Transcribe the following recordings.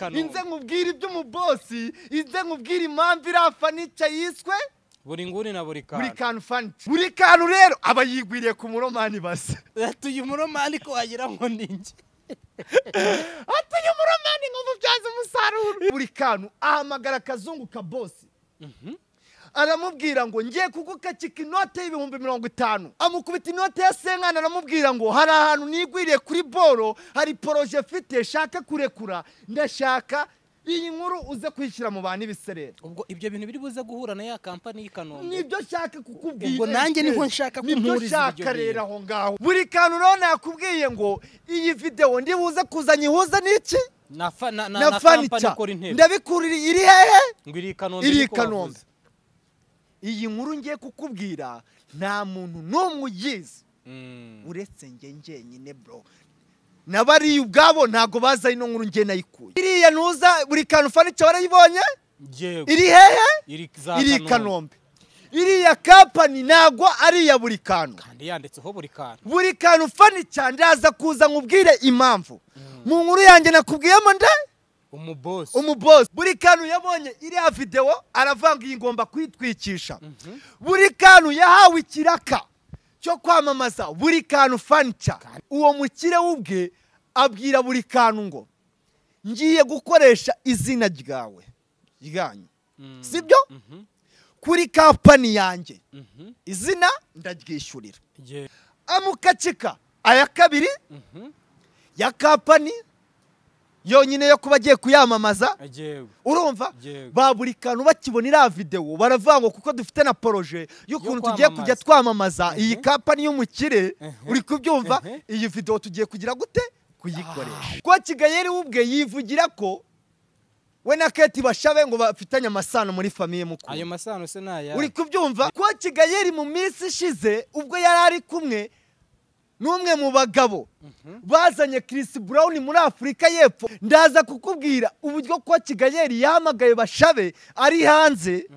Inze nkubwira iby'umubosi, inze nkubwira impamvu iriya furniture yiswe buri nguni na buri kantu. Buri kantu furniture. Buri kantu rero aba yigwiriye ku muromani basa. Atuye umuromani ko wagira ngo ni njye. Atuye umuromani ngo mubyaze umusaruro. Buri kantu ahamagara akazungu ka bosi. Aramubwira ngo ngiye kugukacika inote y'ibihumbi 50. Amukubita inote ya senkana aramubwira ngo hari ahantu nigwiriye kuri boro, hari projet mfite shaka kurekura, ndashaka iyi nkuru uze kwishyira mu bantu ibiserera. Ubwo ibyo bintu biri buze guhura na ya company y'Ikanombe. Nibyo nshaka kukubwira. Ubwo nanjye niho nshaka kumpuriza ibyo bintu. Aho ngaho. Buri kantu rero nakubwiye ngo iyi video ndi buze kuzanya ihuza n'iki? Na company ikora intebe. Ndabikurira iri hehe? Ngo iri Kanombe. Iri Kanombe. Iyi nkuru ngiye kukubwira nta muntu n'umwe uyizi uretse njye njyenyine bro. Nabari ubwabo ntago baza ino nkuru ngiye nayikuye. Iriya ntuza buri kantu furniture warayibonye? Yego. Iri hehe? Iri Kanombe. Iriya company ntago ari iya buri kantu. Kandi yanditseho buri kantu. Buri kantu furniture ndaza kuza nkubwire impamvu. Mu nkuru yanjye nakubwiyemo nde? Umubosi. Umubosi. Buri kantu yabonye iriya video aravanga iyi ngomba kwitwikisha. Buri kantu yahawe ikiraka cyo kwamamaza buri kantu furniture. Uwo mukire ubwe abwira buri kantu ngo ngiye gukoresha izina ryawe ryanyu. Sibyo? Kuri company yanjye. Izina ndaryishyurira. Amukacika aya kabiri ya company yonyine yo kuba agiye kuyamamaza. Urumva ba buri kantu bakibona iriya video baravuga ngo kuko dufite na projet y'ukuntu tugiye kujya twamamaza iyi company y'umukire, uri kubyumva iyi video tugiye kugira gute kuyikoresha. Ko Kigayeri ubwe yivugira ko we na Kate Bashabe ngo bafitanye amasano muri famille mukuru. Ayo masano se naya. Uri kubyumva ko Kigayeri mu minsi ishize ubwo yari ari kumwe n'umwe mu bagabo bazanye Chris Brown muri Afrika y'Epfo, ndaza kukubwira uburyo ko Kigayeri yahamagaye Bashabe ari hanze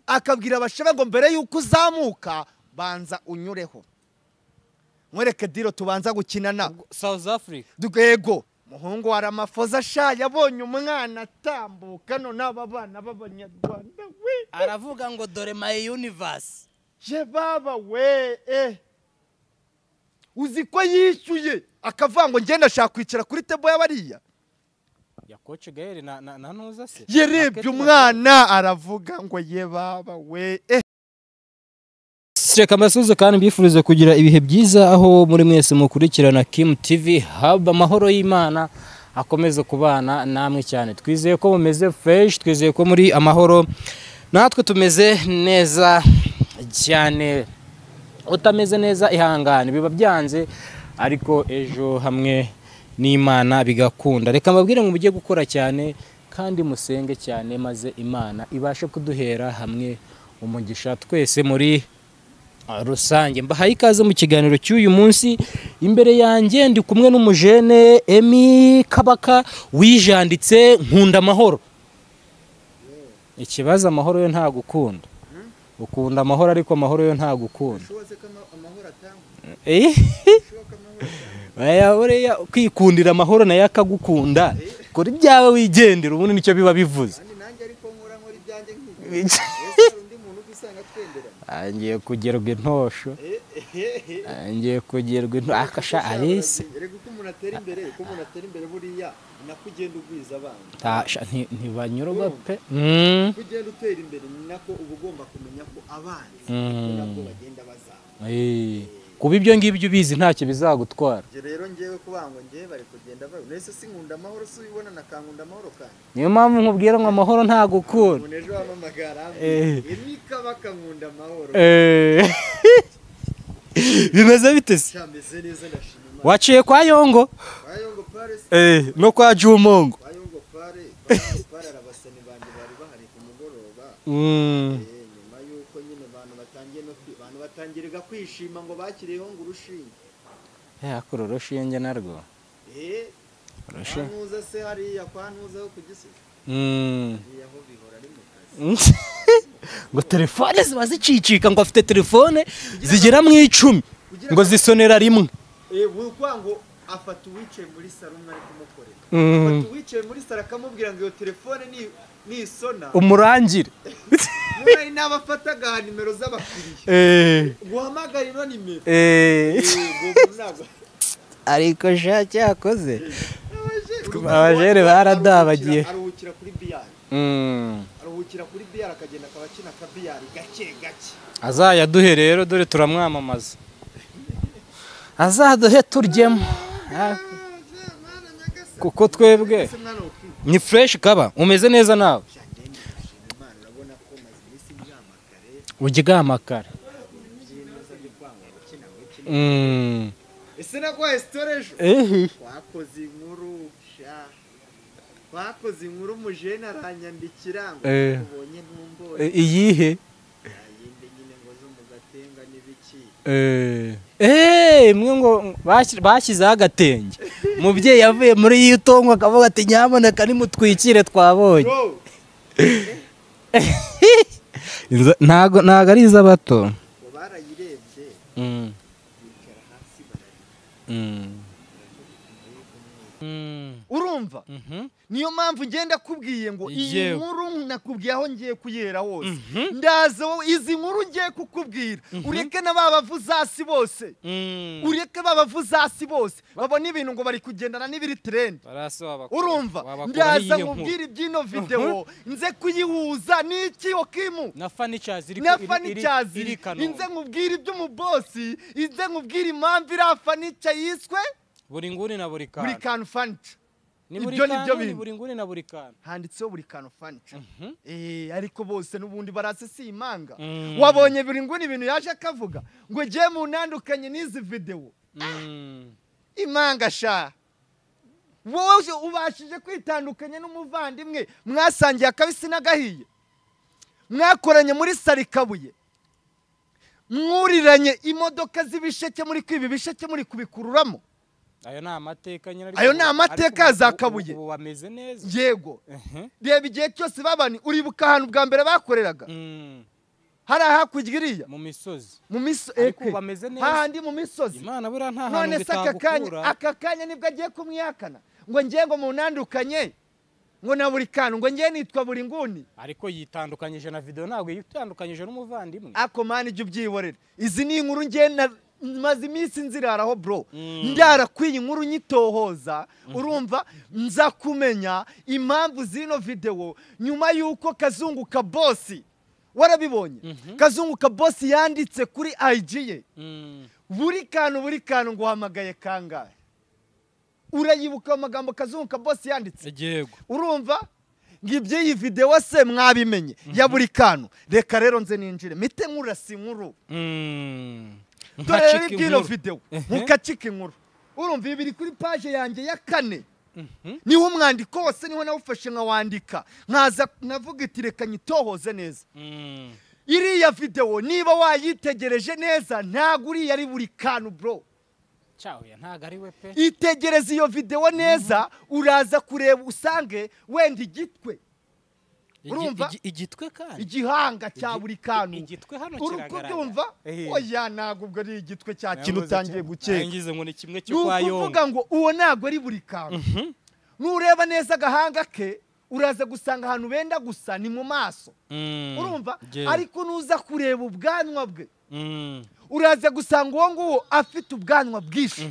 akabwira Bashabe ngo mbere yuko uzamuka banza unyureho mwereke diro tubanza gukinana South Africa. Yego muhungu wa Ramaphosa sha yabonye umwana atambuka no n'aba bana b'abanyarwanda we aravuga ngo dore my universe je baba we uzi ko yishyuye akavuga ngo ngenda ashaka kwicara kuri table y'abariya ya coach Gael na ntuza se yerebye umwana aravuga ngo ye baba we. Reka mbasuhuze kandi mbifurize kugira ibihe byiza aho muri mwese mukurikirana Kim TV Hub. Amahoro y'Imana akomeze kubana namwe cyane. Twizeye ko mumeze fresh, twizeye ko muri amahoro, natwe tumeze neza cyane. Utameze neza ihangane biba byanze ariko ejo hamwe n'Imana bigakunda. Reka mbabwire ngo mujye gukora cyane kandi musenge cyane maze Imana ibashe kuduhera hamwe umugisha twese muri rusange. Mbahaye ikaze mu kiganiro cy'uyu munsi. Imbere yanjye ndi kumwe n'umujene Emmy Kabaka wijanditse nkunda amahoro. Ikibazo amahoro yo nta gukunda. Ukunda amahoro ariko amahoro yo nta gukunda. Oya kwikundira amahoro nayo akagukunda. Kora ibyawe wigendera ubundi nicyo biba bivuze. Angiye kugerwa intosho. Angiye kugerwa intosho akasha arese. Erega uko umuntu atera imbere, uko umuntu atera imbere buriya nako ugenda ugwiza abana. Ntibanyurwa pe. Kugenda utera imbere ni nako uba ugomba kumenya ko abanzi nako bagenda bazamuka. Kuba ibyo ngibyo ubizi ntacyo bizagutwara. Nje rero ngewe kubango ngewe bari kugenda bayo. Nese sinkunda amahoro si ubibona na kankunda amahoro kandi. Niyo mpamvu nkubwira ngo amahoro nta gukunda. Umuntu ejo wamamagara Emmy Kabaka nkunda amahoro. Bimeze bite se? Cyameze neza ndashima Imana. Waciye kwa Yongo? Kwa Yongo Paris. No kwa Jumongo. Kwa Yongo Paris, kwa Paris arabasani bandi bari bahari ku mugoroba. Nyuma yuko nyine abantu batangiye no abantu batangirega kwishima ngo bakiriyeho ngo urushinge. Akora urushinge narwo. Urushinge. Ntuza se hariya kwa ntuza ho kugisiza. Yaho bihora ari mu kazi. Ngo telefone ziba zicicika ngo afite telefone zigera mu 10 ngo zisonera rimwe. Bukwa ngo Afata uwicaye muri saro umwe ari kumukorera. Afata uwicaye muri saro akamubwira ngo iyo telefone ni isona umurangire. None n'abafataga nimero z'abakiriya. Guhamagara ino nimero. Ariko sha cyakoze. Abajere baradabagiye. Aruhukira kuri biyari. Aruhukira kuri biyari akagenda akabakina ka biyari gake gake. Azayaduhe rero dore turamwamamaza. Azaduhe turyemo. Kuko twebwe ni fresh kaba umeze neza nawe. Uryama kare. Ese nagwaye storage. Wakoze inkuru sha. Wakoze inkuru mujene aranyandikira ngo ubonye ntumbonye. Iyihe? Yinde nyine ngo zo mugatenga nibiki. Mwe ngo bashyizeho agatenge. Umubyeyi yavuye muri yitongo akavuga ati nyamuneka nimutwikire twabonye. Ntago ari iz'abato. Barayirebye. Bicara hasi bararira. Urumva? Niyo mpamvu ngenda kubwiye ngo iyi nkuru nakubwiye aho ngiye kuyera hose. Ndaza izi nkuru ngiye kukubwira. Ureke n'ababavuzasi bose. Ureke babavuzasi bose. Babona ibintu ngo bari kugendana n'ibiri trend. Urumva? Ndaza nkubwira ibyino video nze kuyihuza n'iki Okimu. Na furnitures iri iri. Nze nkubwira iby'umubosi, nze nkubwira impamvu ira furniture yiswe buri nguni na buri kantu. Buri kantu furniture. Ibyo nibyo bintu. Buri nguni na buri kantu. Handitseho buri kantu furniture. Ariko bose n'ubundi barasisi imanga. Wabonye buri nguni ibintu yaje akavuga ngo je mu nandukanye n'izi video. Imanga sha. Wowe ubashije kwitandukanya n'umuvandimwe mwasangiye akabisi n'agahiye. Mwakoranye muri Sarikabuye. Mwuriranye imodoka z'ibisheke muri kwibi bisheke muri kubikururamo. Ayo ni amateka nyine. Ayo ni amateka za Kabuye. Ubu bameze neza. Yego. Reba igihe cyose babani uribuka ahantu bwa mbere bakoreraga. Hari hakurya iriya. Mu misozi. Mu misozi. Ariko bameze neza. Hahandi mu misozi. Imana buriya nta hantu none se aka kanya nibwo agiye kumwihakana ngo ngiye ngo munandukanye ngo na buri kantu ngo ngiye nitwa buri nguni. Ariko yitandukanyije na video ntabwo yitandukanyije n'umuvandimwe. Ako mani ijye ubyihorera. Izi ni inkuru ngiye maze iminsi nziraraho bro. Ndara kwiyi inkuru nyitohoza urumva nza kumenya impamvu zino video nyuma yuko Kazungu ka boss warabibonye. Kazungu ka boss yanditse kuri IG ye. Buri kantu ngo uhamagaye kangahe. Urayibuka amagambo Kazungu ka boss yanditse. Yego. Urumva ngibye iyi video se mwabimenye ya buri kantu. Reka rero nze ninjire mite nkurasi inkuru. Dore ibyino video mukacika inkuru. Urumva ibiri kuri page yanjye ya 4. Niho umwandiko wose niho nawufashe nkawandika nkaza navuga iti reka nyitohoze neza. Iriya video niba wayitegereje neza ntago uriya ari buri kantu bro. Cyawe ntago ari we pe. Itegereze iyo video neza uraza kureba usange wenda igitwe. Urumva igitwe kandi igihanga cya buri kantu igitwe hano kiragaragara. Urumva oya ntago ubwo ari igitwe cya kintu utangiye gukeka. Ngize ngo ni kimwe cyo kwa Yonga. Uvuga ngo uwo ntago ari buri kantu. Nureba neza agahanga ke uraza gusanga ahantu benda gusa ni mu maso. Urumva ariko nuza kureba ubwanwa bwe uraza gusanga uwo nguwo afite ubwanwa bwinshi.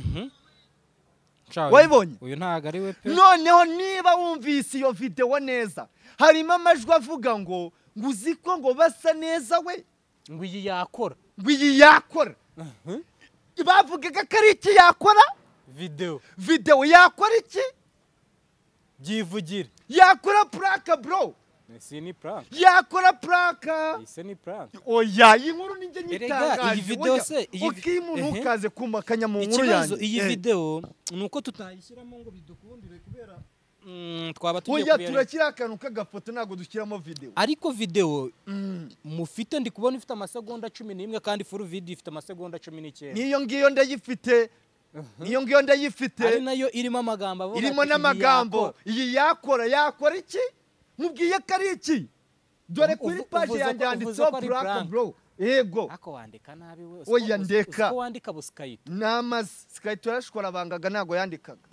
Wayibonye? Uyu ntago ari we pe. Noneho niba wumvise iyo video neza harimo amajwi avuga ngo uziko ngo basa neza we ngo iyi yakora. Ngo iyi yakora. Bavugaga ko ari iki yakora? Video yakora iki? Byivugire. Yakora prank bro. Ese ni prank. Yakora prank. Ese ni prank. Oya iyi nkuru ninjye nyitangaje. Iyi video se Okimu ntukaze kumakanya mu nkuru yanjye. Ikibazo iyi video nuko tutayishyiramo ngo bidukundire kubera twaba tugiye kubera. Oya turakira akantu k'agafoto ntago dushyiramo video. Ariko video mufite ndi kubona ifite amasegonda 11 kandi full video ifite amasegonda 19. Niyo ngiyo ndayifite. Niyo ngiyo ndayifite. Ari nayo irimo amagambo avuga. Irimo n'amagambo. Iyi yakora yakora iki? Mubwiye ko ari iki? Dore kuri page yanjye handitseho prank bro. Yego. Ako wandika nabi we. Oya ndeka. Uko wandika busikayito. Namaze sikayito yarashikora bangaga ntago yandikaga.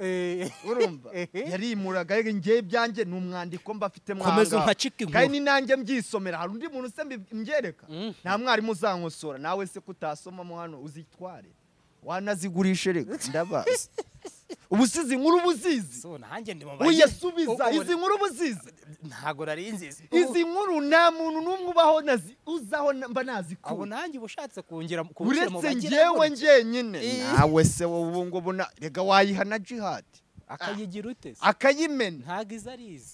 Urumva? Yarimuraga ngiye byanjye ni umwandiko mba afite mwanga. Komeza umpacike inkuru. Kandi nanjye mbyisomera hari undi muntu se mbyereka. Nta mwarimu uzankosora nawe se kutasoma mo hano uzitware. Wanazigurishe reka ndabazi. Ubusizi inkuru buzizi. So nanjye ndi mu Oya subiza izi nkuru buzizi. Ntago nari nzizi. Izi nkuru nta muntu numwe ubaho nazi uzaho mba nazi ko. Abo nanjye ubushatse kongera kubushyira mu bagira. Uretse njyewe njenyine. Nawe se wowe ubu ngo buna rega wayiha na jihad. Akayigira ute se? Akayimena. Ntago izi arizi.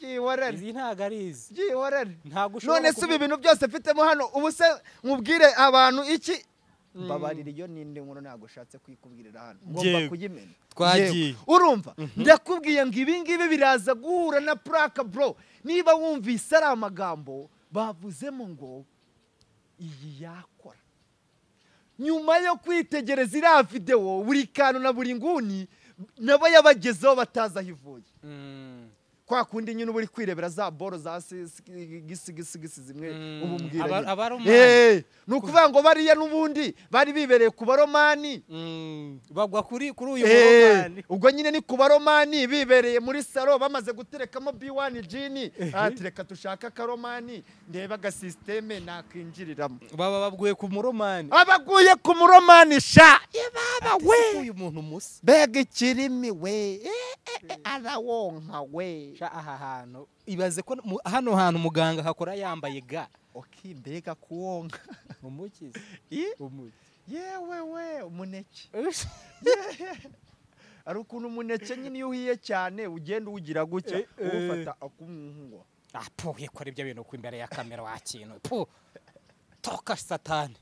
Byihorere. Izi ntago arizi. Byihorere. Ntago ushobora. None se ibi bintu byose mfitemo hano ubu se nkubwire abantu iki? Mbabarira iyo ninde nkuru ntago ushatse kwikubwirira hano. Ngomba kuyimena. Twagiye. Urumva? Ndakubwiye ngo ibi ngibi biraza guhura na prank bro. Niba wumvise ari amagambo bavuzemo ngo iyi yakora. Nyuma yo kwitegereza iriya video buri kantu na buri nguni nabo yabagezeho bataza hivuye. Kwa kundi nyine uri kwirebera za boro za gisi gisi gisi zimwe ubumbwira. Nukuvuga ngo bariya nubundi bari bibereye ku baromani. Bagwa kuri uyu muromani. Ubwo nyine ni ku baromani bibereye muri salo bamaze guterekamo B1 jini. Ati reka tushaka karomani ndeba ga systeme nakwinjiriramo. Baba babguye ku muromani. Abaguye ku muromani sha. Baba we. Uyu muntu musa. Bega ikirimi we. Arawonka we. Aha hantu ibaze ko hano hantu muganga hakora yambaye ga. Okay mbega kuwonka. Umukize. Umuki. Yewe we umuneke. Ari ukuntu umuneke nyine iyo uhiye cyane ugenda ugira gutya ufata akumwungwa. Apo yekora ibyo bintu ku imbere ya kamera wa kintu. Po. Toka satani.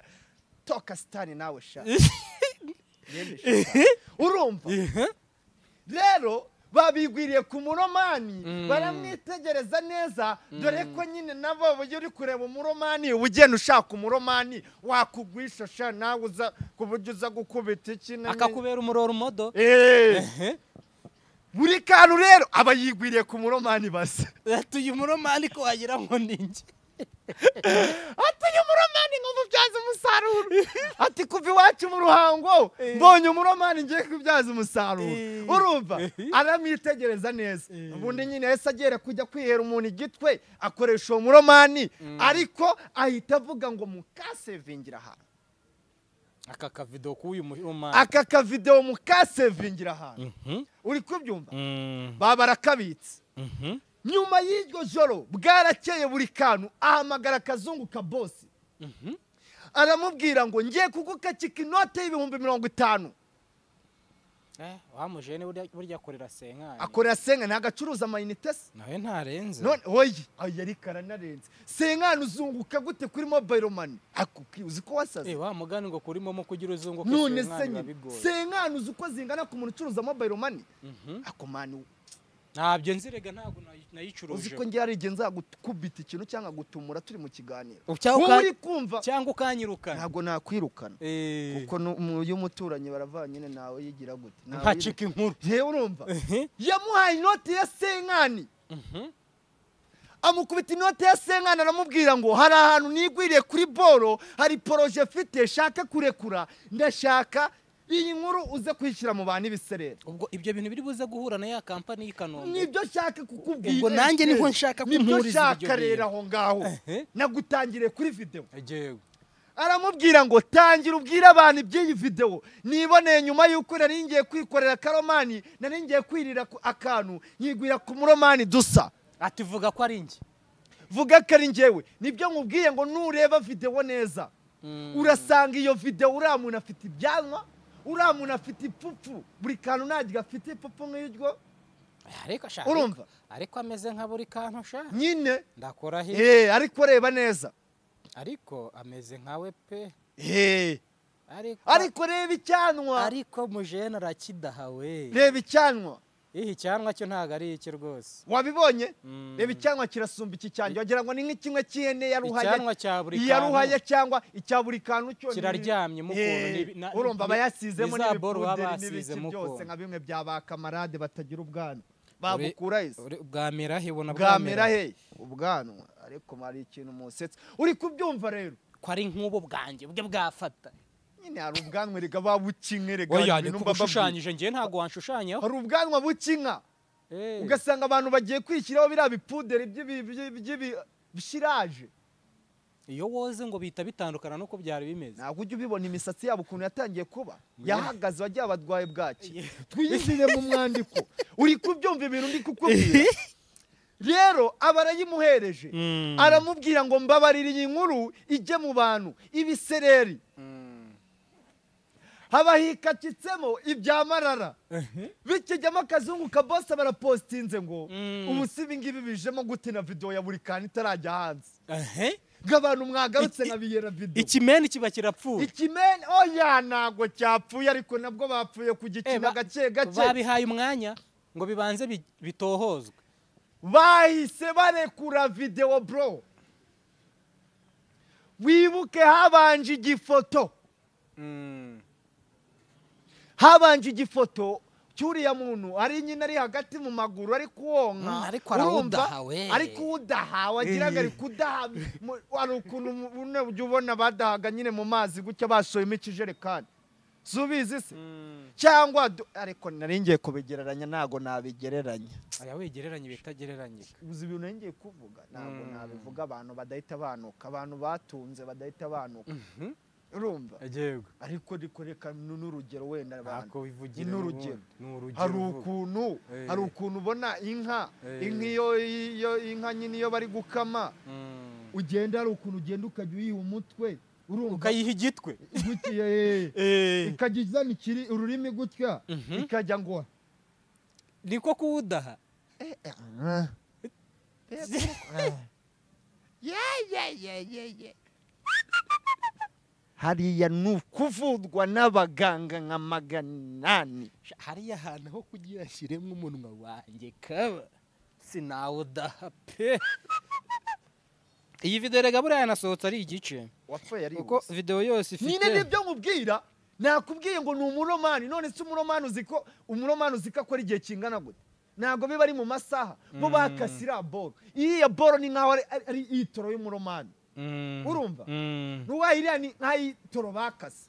Toka satani nawe sha. Urumva? Rero babigwiriye ku muromani baramwitegereza neza dore ko nyine nabo uburyo uri kureba umuromani ugenda ushaka umuromani wakugwisha sha nawe uza kuburyo uza gukubita iki akakubera umuroro modo. Buri kantu rero aba yigwiriye ku muromani basa atuye umuromani ko wagira ngo ninjye atuye umuromani ngo mubyaze umusaruro ati kuva iwacu mu Ruhango mbonye umuromani ngiye kubyaza umusaruro. Urumva aramwitegereza neza ubundi nyine yahise agera kujya kwihera umuntu igitwe akoresha uwo muromani ariko ahita avuga ngo mukasevingira ahantu. Aka kavideo k'uyu muromani. Aka kavideo mukasevingira ahantu. Uri kubyumva? Baba barakabitse. Nyuma y'iryo joro bwarakeye buri kantu ahamagara akazungu ka boss. Aramubwira ngo ngiye kugukakika inote y'ibihumbi 50. Wa mujene burya akorera senkani. Akorera senkani agacuruza amayinite se? Nawe ntarenze. None oye yari karanarenze. Senkani uzunguka gute kuri mobile money? Akuki uzi ko wasaze. Wa mugani ngo kuri momo kugira uzunguke senkani bigoye. Senkani uzi uko zingana ku muntu ucuruza mobile money? Akomani ntabyo nzirega ntago nayicuruje. Uzi ko ngiye ari genza gukubita ikintu cyangwa gutumura turi mu kiganiro. Wowe uri kumva cyangwa ukanyirukana. Ntago nakwirukana. Kuko uyu muturanyi baravanye nyine nawe yigira gute. Ntacika inkuru. Yewe urumva. Yamuhaye inoti ya senkani. Amukubita inoti ya senkani aramubwira ngo hari ahantu nigwiriye kuri boro hari projet mfite shaka kurekura ndashaka iyi nkuru uze kwishyira mu bantu ibiserera. Ubwo ibyo bintu biri buze guhura na ya company y'Ikanombe. Nibyo nshaka kukubwira. Ubwo nanjye niho nshaka kumpuriza ibyo bintu. Rero aho ngaho nagutangire kuri video. Yego. Aramubwira ngo tangira ubwira abantu iby'iyi video. Niboneye nyuma yuko nari ngiye kwikorera karomani, nari ngiye kwirira akantu, nyigwira ku muromani dusa. Ati vuga ko ari njye. Vuga ko ari njyewe. Nibyo nkubwiye ngo nureba video neza. Urasanga iyo video uriya muntu afite ibyanwa. Uriya muntu afite ipfupfu buri kantu ntago afite ipfupfu nk'iryo. Ariko sha urumva ariko ameze nka buri kantu sha nyine ndakora he ariko reba neza ariko ameze nkawe pe ariko reba icyanwa ariko mujene arakidahawe reba icyanwa icyanwa cyo ntago ari iki rwose wabibonye. Reba icyanwa kirasumba iki cyanjye wagira ngo ni nk'ikimwe cy'ihene ya ruhaya icyanwa cya buri kantu ya ruhaya cyangwa icya buri kantu cyo kiraryamye mukuntu urumva bayasizemo n'ibipuderi n'ibiki byose nka bimwe bya ba kamarade batagira ubwanwa babukura ese bwamera he ubona bwamera he ubwanwa ariko mari ikintu musetsa uri kubyumva rero Ko ari nk'ubu bwanjye bwe bwafata. Nyine hari ubwanwa rega babukinke rega. Oya ni kubushushanyije ngiye ntago wanshushanyaho. Hari ubwanwa bukinka. Ugasanga abantu bagiye kwishyiraho biriya bipuderi by'ibishiraje. Iyo woze ngo bita bitandukana nuko byari bimeze. Ntabwo ujya ubibona imisatsi yabo ukuntu yatangiye kuba. Yahagaze wagiye abadwaye bwaki. Twiyizire mu mwandiko. Uri kubyumva ibintu ndi kukubwira. Rero abarayimuhereje. Aramubwira ngo mbabarire iyi nkuru ijye mu bantu ibisereri. Haba hikakitsemo ibyamarara. Bikijyamo akazungu ka boss barapostinze ngo ubu si ibingibi bijemo gute na video ya buri kantu itarajya hanze. Ngabantu mwagarutse na biyera video. Ikimeni kiba kirapfuye. Ikimeni oya ntago cyapfuye ariko nabwo bapfuye kugikina gake gake. Babihaye umwanya ngo bibanze bitohozwe. Bahise barekura video bro. Wibuke habanje igifoto. Habanje igifoto cyuriya muntu ari nyina ari hagati mu maguru ari kuwonka ariko arawudaha we ariko udaha wagiraga ari kudaha ari ukuntu ujya ubona badahaga nyine mu mazi gutya bashoyemo ikijerekani subizi se cyangwa ariko nari ngiye kubigereranya ntago nabigereranya. Aya wegereranye bitagereranyika. Uzi ibintu ngiye kuvuga ntago nabivuga abantu badahita banuka abantu batunze badahita banuka. Urumva yego ariko rikoreka n'urugero wenda abantu n'urugero hari ukuntu ubona inka inka iyo inka nyine iyo bari gukama ugenda hari ukuntu ugenda ukajya uyiha umutwe urumva ukayiha igitwe ikajya izana ikiri ururimi gutya ikajya ngo niko kuwudaha. Hariya nukuvurwa n'abaganga nka 800. Hariya hantu ho kugira shyiremo umunwa wanjye kaba sinawudaha pe. Iyi video rega buriya yanasohotse ari igice. Wapfuye ari uko video yose ifite. Nyine nibyo nkubwira nakubwiye ngo ni umuromani none se umuromani uziko umuromani uziko akora igihe kingana gute? Ntago biba ari mu masaha bo bakasira boro. Iriya boro ni nkaho ari itoro y'umuromani. Urumva nuwa iriya ni nk'ayitoro bakase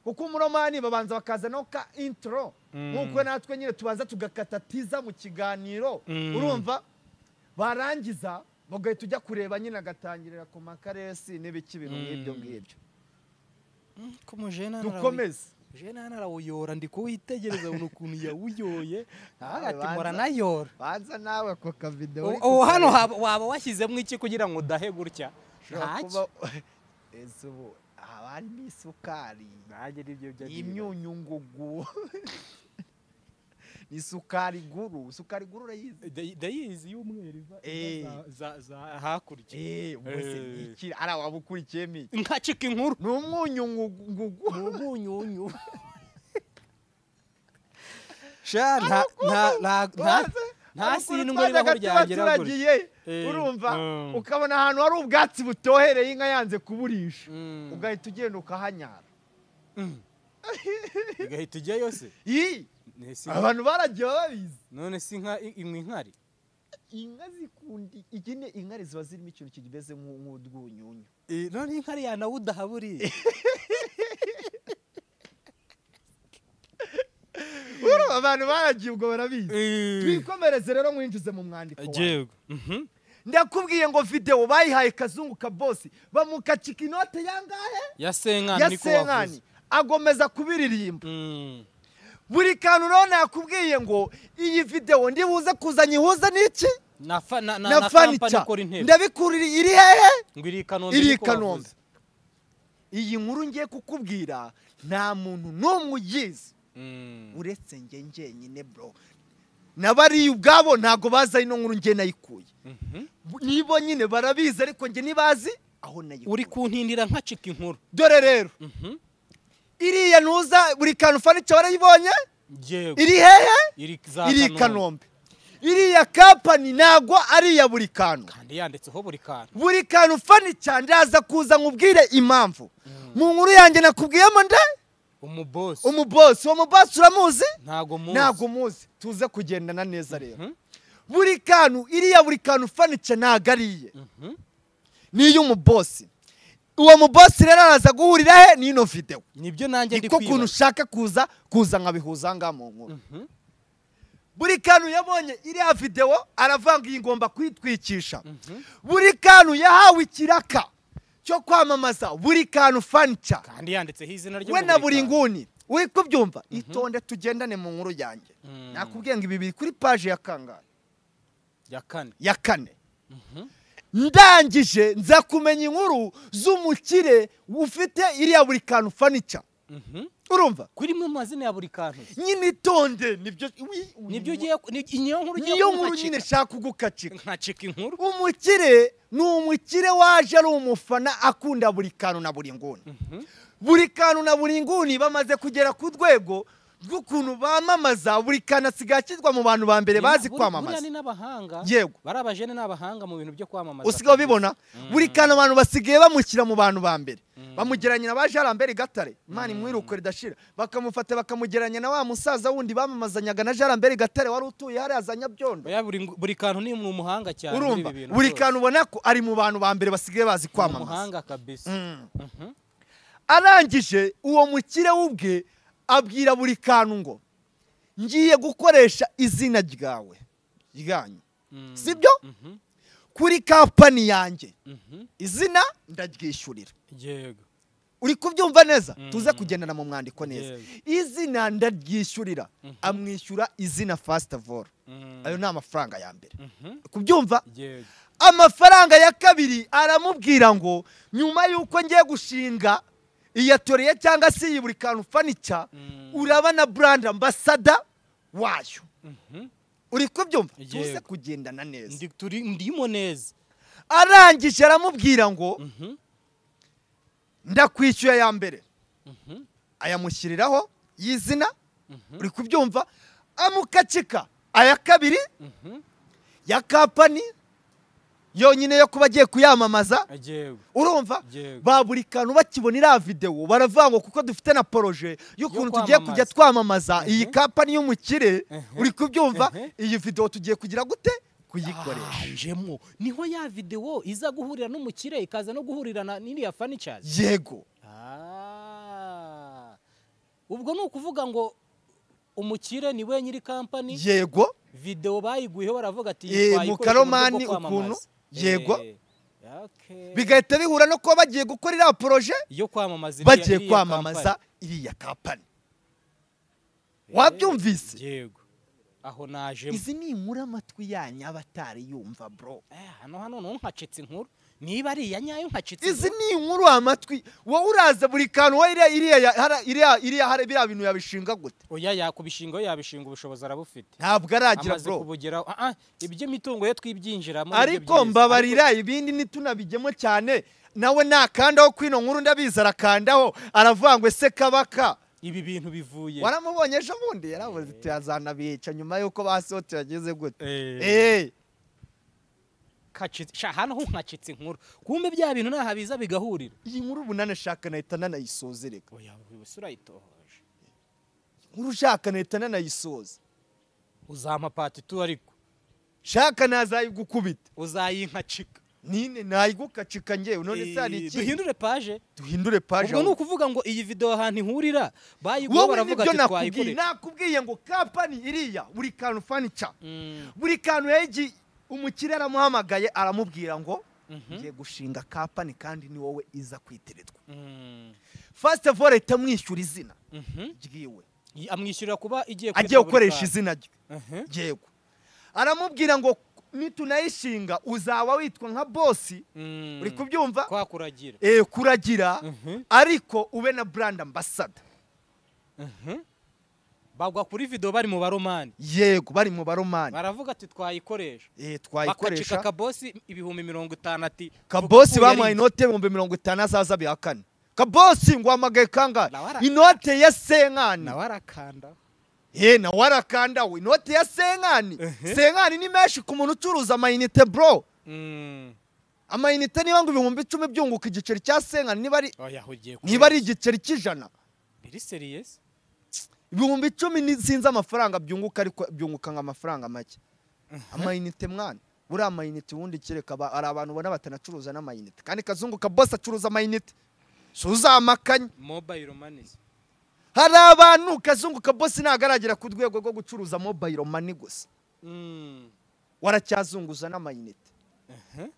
kuko umuromani babanza bakaza no ka intro nkuko natwe nyine tubanza tugakata tiza mu kiganiro urumva barangiza bagahita ujya kureba nyine agatangirira ku makaresi n'ibiki bintu nk'ibyo ngibyo. Dukomeze. Jena narawuyora ndi kuwitegereza ukuntu yawuyoye ati mora nayora banza nawe ako ka video. Ubu hano waba washyizemo iki kugira ngo udahe gutya? Ese ubu haba harimo isukari imyunyungugu isukari guru isukari guru urayizi ndayizi y'umweru iva za hakurya ubwo iki ara waba ukurikiyemo iki nkacika inkuru ni umwunyungugu ni umunyunyu sha nta nta nta nta sindwe ribaho ryagira gutya urumva ukabona ahantu hari ubwatsi butohereye inka yanze kuburisha ugahita ugenda ukahanyara igahita ijyayo se abantu baragiye babizi. None si inka inywa inkari inka zikundi ikine inkari ziba zirimo ikintu kigeze nk'udwunyunyu none inkari yanawudaha buriya. Urumva abantu baragiye ubwo barabizi. Twikomereze rero mwinjize mu mwandiko wawe. Ndakubwiye ngo video bayihaye kazungu ka boss bamukacika inote yangahe ya senkani niko wavuze agomeza kubiririmba. Buri kantu rero nakubwiye ngo iyi video ndibuze kuzanya ihuza n'iki na na company ikora intebe ndabikurira iri hehe ngo iri Kanombe iri Kanombe. Iyi nkuru ngiye kukubwira nta muntu n'umwe uyizi uretse nge ngenyine bro. Nabari ubwabo ntago baza ino nkuru nge nayikuye. Nibo nyine barabizi ariko nge nibazi aho nayikuye. Uri kuntindira nkacika inkuru. Dore rero iriya ntuza buri kantu furniture warayibonye yego iri hehe iri Kanombe. Iriya company ntago ari iya buri kantu kandi yanditseho buri kantu buri kantu furniture ndaza kuza nkubwire impamvu mu nkuru yanjye nakubwiyemo nde umuboss umuboss uwo muboss uramuzi ntago muzi ntago muzi tuze kugendana neza rero buri kantu iriya buri kantu furniture ntago ariye niyo umuboss Uwo mubosi rero araza guhurira he n'ino video? Nibyo nanjye ndi kwibaza. Niko kuntu ushaka kuza nkabihuza nga mu nkuru. Buri kantu yabonye iriya video aravanga iyi ngomba kwitwikisha. Buri kantu yahawe ikiraka cyo kwamamaza buri kantu furniture. Kandi yanditseho izina rye we na buri nguni. Uri kubyumva? Itonde tugendane mu nkuru yanjye. Nakubwiye ngo ibi biri kuri page ya kangahe? Ya kane. Ya kane. Ndangije nza kumenya inkuru z'umukire ufite iriya buri kantu furniture. Urumva? Kuri mu mazina ya buri kantu. Nyine itonde nibyo nibyo ugiye niyo nkuru ugiye niyo nkuru nyine shaka kugukacika. Nkacika inkuru. Umukire ni umukire waje ari umufana akunda buri kantu na buri nguni. Buri kantu na buri nguni bamaze kugera ku rwego rw'ukuntu bamamaza buri kantu asigaye akirwa mu bantu ba mbere bazi kwamamaza. Buriya ni n'abahanga. Yego. Bari abajene n'abahanga mu bintu byo kwamamaza. Usigaye ubibona? Buri kantu abantu basigaye bamushyira mu bantu ba mbere. Bamugeranya na ba Jarambere Gatare, Imana imwiruko ridashira. Bakamufata bakamugeranya na wa musaza wundi bamamazanyaga na Jarambere Gatare wari utuye hariya za Nyabyondo. Oya buri kantu ni umuhanga cyane muri ibi bintu. Buri kantu ubona ko ari mu bantu ba mbere basigaye bazi kwamamaza. Umuhanga kabisa. Arangije uwo mukire wubwe abwira buri kantu ngo ngiye gukoresha izina ryawe ryanyu, sibyo? Kuri kampani yanjye izina ndaryishyurira. Yego. Uri kubyumva neza? Tuze kugendana mu mwandiko neza. Izina ndaryishyurira. Amwishyura izina first of all. Ayo ni amafaranga ya mbere. Kubyumva? Yego. Amafaranga ya kabiri aramubwira ngo nyuma yuko ngiye gushinga iyatoriye cyangwa se iyi buri kantu furniture, uraba na brand ambassador wayo. Uri kubyumva? Tuze kugendana neza. Ndimo neza. Arangije aramubwira ngo ndakwishyuye ya mbere. Ayamushyiriraho yizina. Uri kubyumva? Amukacika aya kabiri ya company yonyine yo kuba agiye kuyamamaza. Urumva? Ba buri kantu bakibona iriya video baravuga ngo kuko dufite na projet y'ukuntu tugiye kujya twamamaza iyi company y'umukire. Uri kubyumva? Iyi video tugiye kugira gute kuyikoresha. Njemo niho ya video iza guhurira n'umukire ikaza no guhurira na n'iriya furniture. Yego. Ubwo ni ukuvuga ngo umukire ni we nyiri company. Yego. Video bayiguyeho baravuga ati mu karomani ukuntu. Yego. Bigahita bihura no kuba bagiye gukora iriya projet yo kwamamaza, bagiye kwamamaza iriya company. Wabyumvise? Yego. Aho najemo. Izi ni inkuru amatwi yanyu abatari yumva bro. Hano hano nkacitse inkuru. Niba ari iya nyayo nkacitse. Izi ni inkuru amatwi. Wowe uraza buri kantu wa iriya iriya bintu yabishinga gute? Oya yakubishinga yabishinga ubushobozi arabufite. Ntabwo aragira bro. Amaze kubugeraho. Ibyo mitungo yo twibyinjiramo. Ariko mbabarira ibindi nitunabijyemo cyane. Nawe nakandaho kwino nkuru ndabiza arakandaho aravuga ngo ese kabaka ibi bintu bivuye. Waramubonye ejo bundi yaravuze ati azanabica nyuma yuko basohote yageze gute. Kacitse hano nkacitse inkuru. Kumbe bya bintu naha biza bigahurira. Iyi nkuru ubunane shaka nahita nanayisoza reka. Oya usura itohoje. Inkuru shaka nahita nanayisoza. Uzampa part 2 ariko. Shaka nazayigukubita. Uzayinkacika. Nine nayigukacika ngewe none se hari iki? Duhindure page. Duhindure page. Ubwo nukuvuga ngo iyi video ahantu ihurira bayiguye baravuga ati twayikore. Nakubwiye ngo company iriya buri kantu furniture. Buri kantu yaji umukire aramuhamagaye aramubwira ngo ngiye gushinga company kandi ni wowe iza kwitirirwa. First of all itamwishyura izina ryiwe. Amwishyurira kuba igiye gukoresha izina rye. Yego. Aramubwira ngo nitunayishinga uzaba witwa nka boss. Uri kubyumva? Kwa kuragira. Kuragira ariko ube na brand ambassador. Bagwa kuri video bari mu baromani. Yego bari mu baromani. Baravuga ati twayikoresha. Twayikoresha. Bakacika kabosi 50,000 ati kabosi bamuhaye inote 50,000 azaza bihakane. Kabosi ngo amagaye kanga inote ya senkani. Nawe arakanda. Na warakanda we inote ya senkani. Senkani ni menshi ku muntu ucuruza amayinite bro. Amayinite niba ngo 10,000 byunguka igiceri cya senkani niba ari niba ari igiceri cy'ijana. Biri serious? 10,000 ni sinzi amafaranga byunguka ariko byunguka nka amafaranga make. Amayinite mwana. Buriya amayinite ubundi kereka hari abantu ubona batanacuruza n'amayinite, kandi Kazungu Kabosi acuruza amayinite, si uzamakanye. Mobile money. Hari abantu Kazungu Kabosi ntabwo aragera ku rwego rwo gucuruza mobile money gusa, waracyazunguza n'amayinite.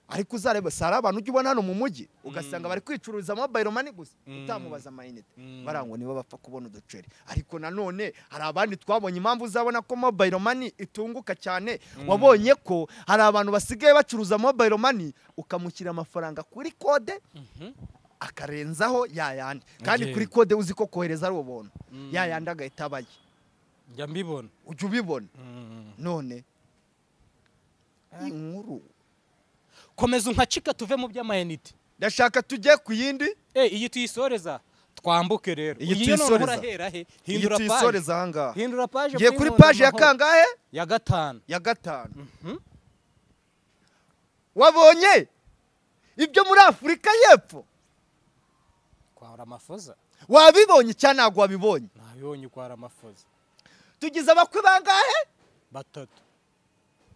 Ariko uzareba si hari abantu ujya ubona hano mu mujyi ugasanga bari kwicururiza mobile money gusa, utamubaza amayinite, barangwa nibo bapfa kubona uduceri. Ariko nanone hari abandi twabonye, impamvu uzabona ko mobile money itunguka cyane, wabonye ko hari abantu basigaye bacuruza mobile money, ukamushyira amafaranga kuri kode akarenzaho yayandi, kandi kuri kode uzi ko kohereza ari ubuntu, yayandi agahita abaye. Njya mbibona. Ujya ubibona. None inkuru komeza unkacika tuve mu by'amayinite. Ndashaka tujye ku yindi. Iyi tuyisoreza twambuke rero. Iyi tuyisoreza. He? Hindura page. Tuyisoreza ahangaha. Hindura page. Ngiye kuri page ya kangahe? Ya 5. Ya 5. Wabonye ibyo muri Afurika y'Epfo? Kwa Ramaphosa. Wabibonye cyane ntabwo wabibonye? Nabibonye kwa Ramaphosa. Tugize abakwe bangahe? 3.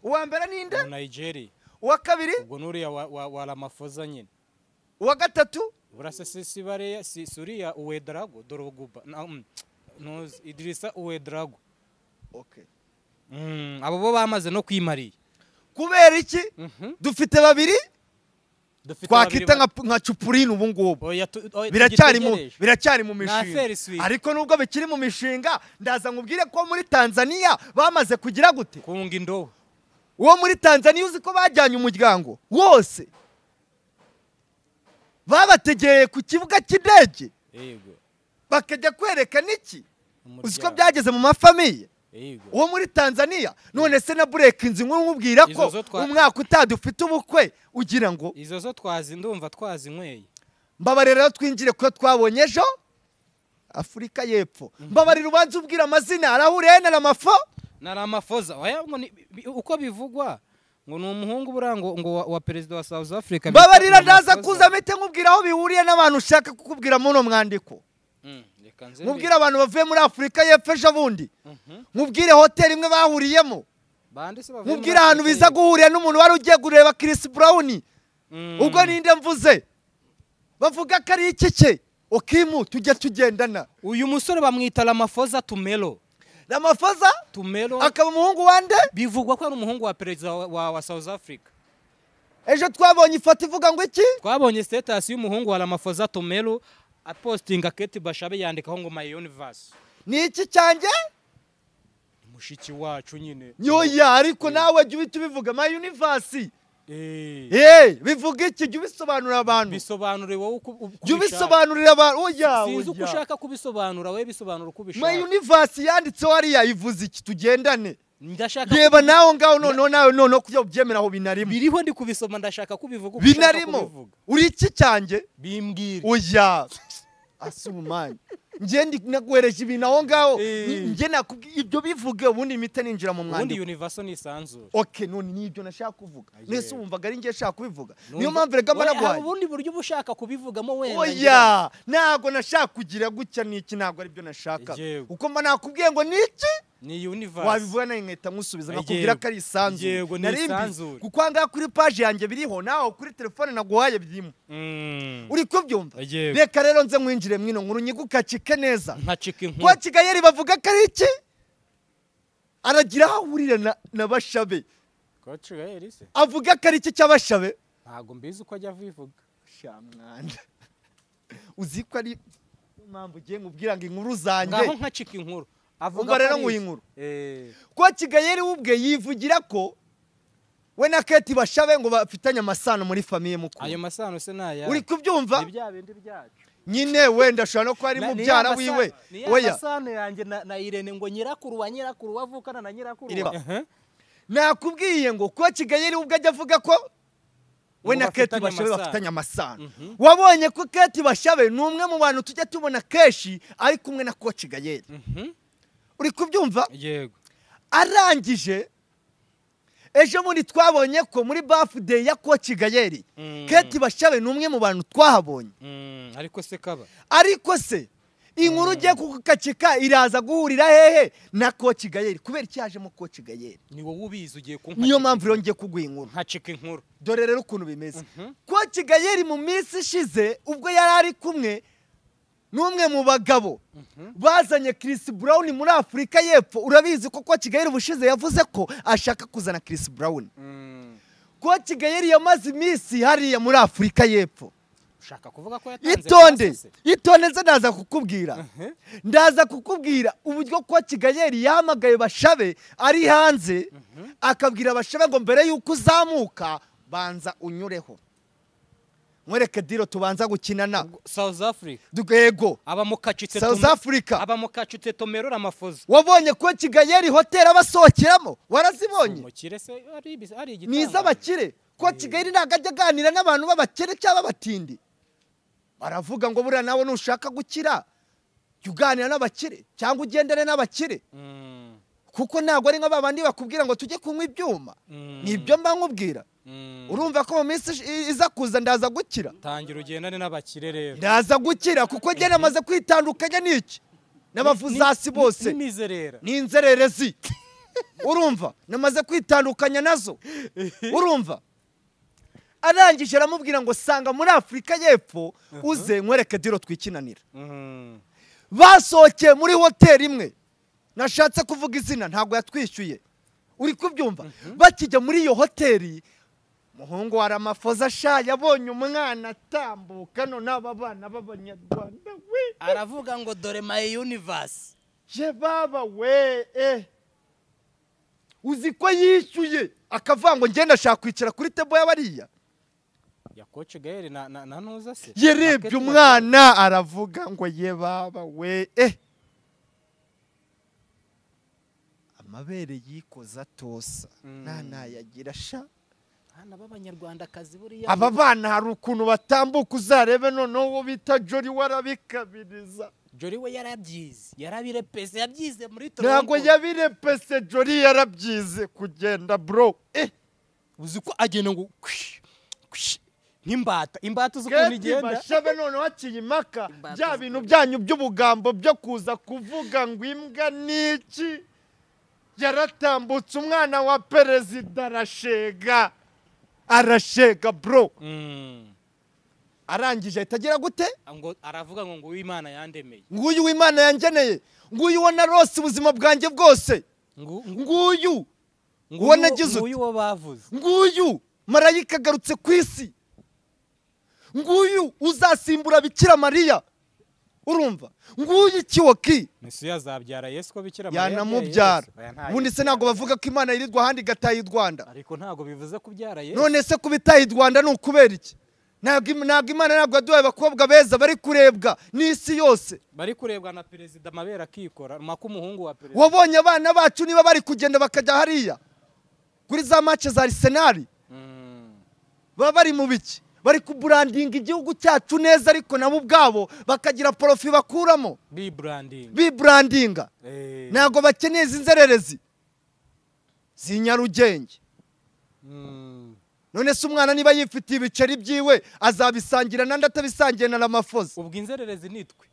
Uwa mbere ninde? Nigeria. Uwa kabiri? Ubwo nuriya wa Ramaphosa nyine. Uwa gatatu? Burase si bare si suriya Uwedrago Doroguba. No Idrissa Uwedrago. Okay. Abo bo bamaze no kwimariye. Kubera iki? Dufite babiri? Twakita nka Cupurine ubu ngubu. Biracyari mu mishinga. Ariko nubwo bikiri mu mishinga, ndaza nkubwire ko muri Tanzania bamaze kugira gute? Kunga indobo. Uwo muri Tanzania uzi ko bajyanye umuryango wose, babategereye ku kibuga cy'indege. Yego. Bakajya kwerekana iki? Uzi ko byageze mu mafamiye. Uwo muri Tanzania. None se na break inzi nkuru nkubwira ko umwaka utadufite ubukwe ugira ngo izo zo twazi ndumva twazinyweye. Mbabarira rero twinjire ko twabonye ejo Afurika y'Epfo. Mbabarira ubanze ubwira amazina arahuriye na Ramaphosa. Na Ramaphosa oya ngo uko bivugwa ngo ni umuhungu burango ngo wa president wa South Africa. Mbabarira ndaza kuza mete nkubwira aho bihuriye n'abantu ushaka kukubwira muno mwandiko. Mubwire abantu bavuye muri Afurika y'Epfo ejo bundi. Mubwire hotel imwe bahuriyemo. Mubwire ahantu biza guhurira n'umuntu wari ugiye kureba Chris Brown. Ubwo ninde mvuze? Bavuga ko ari iki cye? Okimu tujye tugendana. Uyu musore bamwita Ramaphosa Tumelo. Ramaphosa Tumelo akaba umuhungu wande? Bivugwa ko ari umuhungu wa president wa South Africa. Ejo twabonye ifoto ivuga ngo iki? Twabonye status y'umuhungu wa Ramaphosa Tumelo apostinga Kate Bashabe yandikaho ngo my universe. Ni iki cyanjye? Mushiki wacu nyine. Yoya ariko nawe jya ubita ubivuga my universe. Bivuga iki? Jya ubisobanurira abantu. Bisobanure wowe uko jya ubisobanurira abantu. Oya. Sinzi uko ushaka kubisobanura, wowe bisobanura uko ubishaka. My universe yanditseho hariya ivuze iki? Tugendane. Ndashaka reba nawe ngaho noneho nawe noneho kujya ubyemera aho binarimo. Biriho ndi kubisoma ndashaka kubivuga uko ushaka kubivuga. Uri iki cyanjye? Bimbwire. Oya. Asumani. Nje ndi naguhereje ibintu aho ngaho. Nje nakubwiye ibyo bivuge ubundi imite ninjira mu mwandiko. Ubundi universe ni isanzure. Okay, none nibyo nashaka kuvuga. Nese wumvaga ari ngiye shaka kubivuga. Niyo mpamvu rega mba naguhaye. Ubundi buryo ubushaka kubivugamo wenda. Oya, ntago nashaka kugira gutya niki, ntago ari byo nashaka. Uko mba nakubwiye ngo niki? Ni universe. Wabivuga nayo nkahita nkusubiza nkakubwira ko ari isanzure. Yego ni isanzure. Kuko anga kuri page yanjye biriho naho kuri telefone naguhaye birimo. Uri kubyumva? Reka rero nze mwinjire mwino nkuru nyigukacike neza. Nkacika inkuru. Kwa Kigayeri bavuga ko ari iki? Aragira aho ahurira na Bashabe. Kwa Kigayeri se? Avuga ko ari iki cy'Abashabe? Ntago mbizi uko ajya avivuga. Sha mwana. Uzi ko ari mpamvu ugiye nkubwira ngo inkuru zanjye. Ngaho nkacika inkuru. Avuga rero ngo inkuru. Kwa Kigayeri ubwe yivugira ko we na Kate Bashabe ngo bafitanye amasano muri famille mukuru. Ayo masano se naya. Uri kubyumva? Ni bya bindi byacu. Nyine wenda ashobora no kuba ari mubyara wiwe. Oya. Amasano yanjye na Irene ngo nyirakuru wa nyirakuru wavukana na nyirakuru. Nakubwiye ngo kwa Kigayeri ubwe ajya avuga ko we na Kate Bashabe bafitanye amasano. Wabonye ko Kate Bashabe ni umwe mu bantu tujya tubona keshi ari kumwe na Coach Gayeri. Uri kubyumva? Yego. Arangije ejo bundi twabonye ko muri birthday ya Coach Gayeri Kate Bashabe ni umwe mu bantu twahabonye. Ariko se kaba. Ariko se Inkuru ugiye kugukacika iraza guhurira hehe na Coach Gael. Kubera iki yajemo Coach Gael? Ni wowe ubizi ugiye kunkacika. Niyo mpamvu rero ngiye kuguha inkuru. Nkacika inkuru. Dore rero ukuntu bimeze. Coach Gael mu minsi ishize ubwo yari ari kumwe n'umwe mu bagabo bazanye Chris Brown muri Afurika y'Epfo. Urabizi ko Coach Gael ubushize yavuze ko ashaka kuzana Chris Brown. Coach Gael yamaze iminsi hariya muri Afurika y'Epfo. Ushaka kuvuga ko yatanze itonde itonde nze ndaza kukubwira. Ndaza kukubwira uburyo Coach Gael yahamagaye Bashabe ari hanze, akabwira Bashabe ngo mbere yuko uzamuka banza unyureho. Mwereke diro tubanza gukinana South Africa. Yego. Abamukacitse South Africa. Abamukacitse Tomero Ramaphosa. Wabonye Coach Gael hotel abasohokeramo? Warazibonye? Umukire se ari igitanga. Ni iz'abakire. Coach Gael ntabwo ajya aganira n'abantu b'abakire cyangwa abatindi. Baravuga ngo buriya nawe nushaka gukira jya uganira n'abakire cyangwa ugendane n'abakire. Kuko ntabwo ari nka babandi bakubwira ngo tujye kunywa ibyuma. Nibyo mba nkubwira. Urumva ko mu minsi iza kuza ndaza gukira. Tangira ugendane n'abakire rero. Ndaza gukira kuko njye namaze kwitandukanya n'iki n'abavuzasi bose. N'imizerera. N'inzererezi. Urumva namaze kwitandukanya nazo. Urumva arangije aramubwira ngo sanga muri Afurika y'Epfo uze nkwereke diro twikinanira. Basohokeye muri hoteli imwe. Nashatse kuvuga izina ntabwo yatwishyuye. Uri kubyumva? Bakijya muri iyo hoteli muhungu wa Ramaphosa sha yabonye umwana atambuka none aba bana b'abanyarwanda we. Aravuga ngo dore my universe. Je baba we Uzi ko yishyuye akavuga ngo ngenda ashaka kwicara kuri table y'abariya. Ya Coach Gael na ntuza se. Yerebye umwana aravuga ngo ye baba we Amabere yikoza tosa nanayagira sha. Hana b'abanyarwanda kazi buriya. Aba bana hari ukuntu batambuka uzarebe noneho uwo bita Jolly warabikabiriza. Jolly we yarabyize, yarabirepese, yabyize muri Toronto. Ntabwo yabirepese Jolly yarabyize kugenda bro. Uzi ko agenda ngo nk'imbata, imbata uzi ukuntu igenda. Bashabe noneho haciye impaka bya bintu byanyu by'ubugambo byo kuza kuvuga ngo imbwa niki. Yaratambutse umwana wa perezida arashega. Arashega bro. Arangije ahita agira gute? Ngo aravuga ngo nguyu Imana yandemeye. Nguyu Imana yangeneye. Nguyu wa narose ubuzima bwanjye bwose. Nguyu uwo nagize. Nguyu uwo bavuze. Nguyu marayika agarutse ku isi. Nguyu uzasimbura Bikira Mariya. Urumva? Nguyu ikiwoki. Mesiya azabyara Yesu ko Bikira Mariya yanamubyara. Ubundi se ntabwo bavuga ko Imana yirirwa ahandi igataha i Rwanda. Ariko ntabwo bivuze kubyara Yesu. None se kubitaha i Rwanda ni ukubera iki? Ntabwo Imana ntabwo yaduhaye abakobwa beza bari kurebwa n'isi yose. Bari kurebwa na perezida amabere akikora, maka umuhungu wa perezida. Wabonye abana bacu niba bari kugenda bakajya hariya kuri za match za Arsenal. Baba bari mu biki? Bari kubrandinga igihugu cyacu neza ariko nabo ubwabo bakagira profi bakuramo. Bibrandinga. Ntabwo bakeneye izi nzererezi z'inyarugenge. None se umwana niba yifitiye ibiceri byiwe azabisangira nandi atabisangiye na Ramaphosa. Ubwo inzererezi nitwe.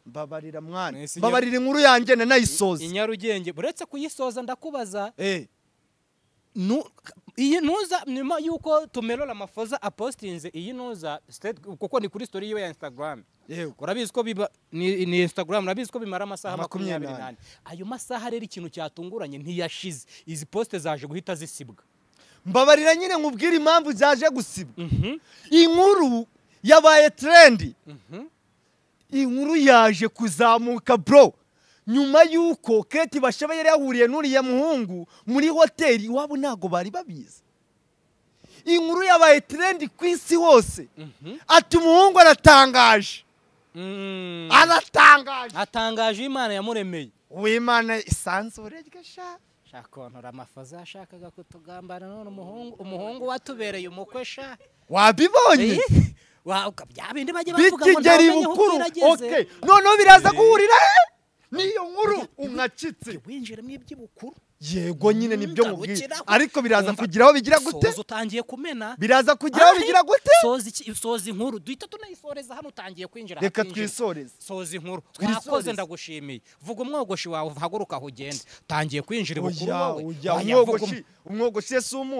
Mbabarira mwana. Mbabarira inkuru yanjye nanayisoza. Inyarugenge uretse kuyisoza ndakubaza. Iyi ntuza nyuma yuko Tomero Ramaphosa apostinze iyi ntuza kuko ni kuri story yiwe ya Instagram. Urabizi ko biba ni Instagram, urabizi ko bimara amasaha 24. Ayo masaha rero ikintu cyatunguranye ntiyashize. Izi poste zaje guhita zisibwa. Mbabarira nyine nkubwira impamvu zaje gusibwa. Inkuru yabaye trend. Inkuru yaje kuzamuka bro. Nyuma yuko Kate Bashabe yari yahuriye n'uriya muhungu muri hoteli iwabo ntago bari babizi. Inkuru yabaye trend ku isi hose. Ati umuhungu aratangaje. Aratangaje. Atangaje Imana yamuremeye. Uwimana isanzure ryasha. Shakontora amafaza yashakaga kutugambana none umuhungu watubereye umukwe sha. Wabibonye? Wa bya bindi bajye bavuga ngo ndamenye aho kirageze. Okay. Noneho biraza guhurira he? Niyo nkuru unkacitse. Winjira mu iby'ibukuru. Yego nyine nibyo nkubwiye, Ngarukiraho. ariko biraza Umva, kugira aho bigira gute? Soza, utangiye kumena. Biraza kugira aho bigira gute? Soza iki? Soza inkuru, duhita tunayisoreza hano, utangiye kwinjira Reka ahatinjira. twisoreze. Soza inkuru. Twisoreze. Wakoze, ndagushimiye. Vuga umwogoshi wawe, uhaguruka aho ugende, utangiye kwinjira ibukuru Oya, wowe. oya, Oya, vuga umwogoshi, umwogoshi se si umuzi.